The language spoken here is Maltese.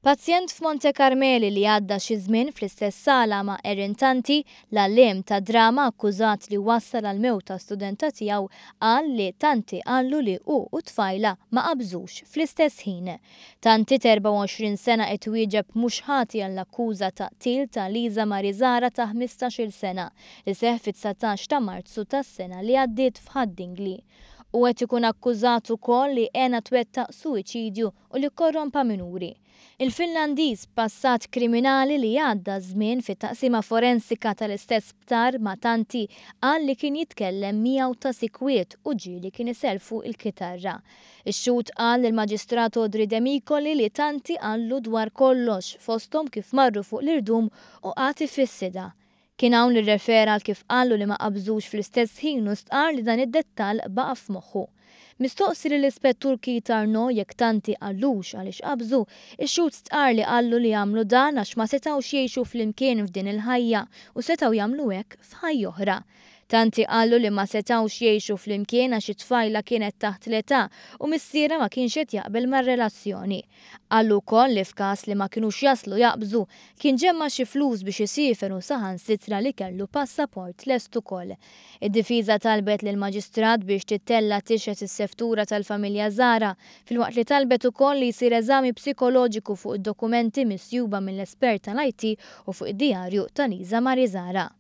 Pazjent f'Monte Carmeli li għadda xi żmien fl-istess sala ma' Erin Tanti, l-għalliem tad-drama akkużat li wassal għall-mewt ta' studenta tiegħu, qal li Tanti qallu li hu u t-tfajla ma qabżux fl-istess ħin. Tanti ta' 24 sena qed iwieġeb mhux ħati għall-akkuża ta' qtil ta' Lisa Marie Zahra ta' 15-il sena li seħħ fit-19 ta' Marzu tas-sena li għaddiet f'Ħad-Dingli. Hu qed ikun akkużat ukoll li għenha twettaq suwiċidju u li kkorrompa minuri. Il-Finlandiż b'passat kriminali li għadda żmien fit-taqsima forensika tal-istess sptar ma' Tanti qal li kien jitkellem miegħu ta' sikwit u ġieli kien isellfu l-kitarra. Ix-xhud qal lill-Maġistrat Audrey Demicoli li Tanti qallu dwar kollox fosthom kif marru fuq l-irdum u qagħad ifissidha. Kien hawn li rrefera għal kif qallu li ma qabżux fl-istess ħin u stqarr li dan id-dettall baqa' f'moħħu. Mistoqsi lill-Ispettur Keith Arnaud jekk Tanti qallux għaliex qabżu, ix-xhud stqarr li qallu li għamlu dan għax ma setgħux jgħixu flimkien f'din il-ħajja u setgħu jagħmlu hekk f'ħajja oħra. Tanti qallu li ma setgħux jgħixu flimkien għax it-tfajla kienet taħt l-età u missierha ma kienx qed jaqbel mar-relazzjoni. Qallu wkoll li f'każ li ma kinux jaslu jaqbżu, kien ġemma' xi flus biex isiefer u saħansitra li kellu passaport lest ukoll. Id-difiża talbet lill-Maġistrat biex tittella' tixhed is-seftura tal-familja Zahra, filwaqt li talbet ukoll li jsir eżami psikoloġiku fuq id-dokumenti misjuba mill-espert tal-IT u fuq id-dijarju ta' Lisa Marie Zahra.